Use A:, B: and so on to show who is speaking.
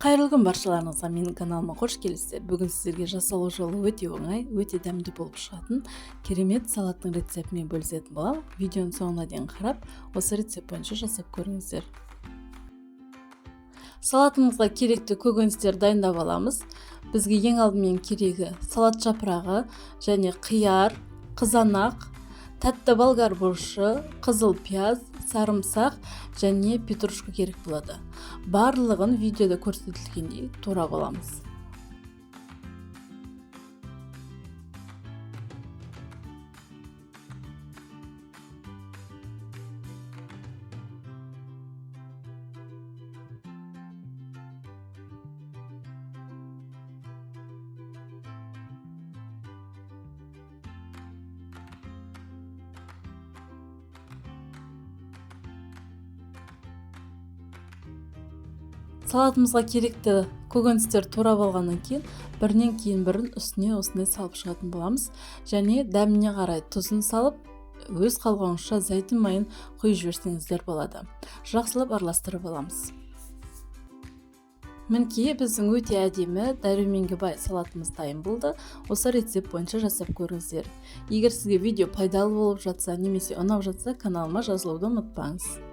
A: Қайырлы күн баршаларыңызға, менің каналыма қош келіпсіздер. Бүгін сіздерге жасалу жолы өте оңай, өте дәмді болып шығатын керемет салаттың рецептімен бөлісетін боламын. Видеоның соңына дейін қарап, осы рецепт бойынша жасап көріңіздер. Салатымызға керекті көкөністер дайындап аламыз. Бізге ең алдымен керегі салат жапырағы және қияр, қызанақ, тәтті болгар бұрышы, қызыл пияз, сарымсақ және петрушка керек болады. Барлығын видеода көрсетілгендей турап аламыз. Салатымызға керекті көкөністер турап алғаннан кейін бірінен кейін бірін үстіне осындай салып шығатын боламыз. Және дәміне қарай тұзын салып, өз қалауыңызша зәйтүн майын құйып жіберсеңіздер болады. Жақсылап араластырып аламыз. Мінекей, біздің өте әдемі дәруменге бай салатымыз дайын болды. Осы рецепт бойынша жасап көріңіздер. Егер сізге видео пайдалы болып жатса немесе ұнап жатса, каналыма жазылуды ұмытпаңыз.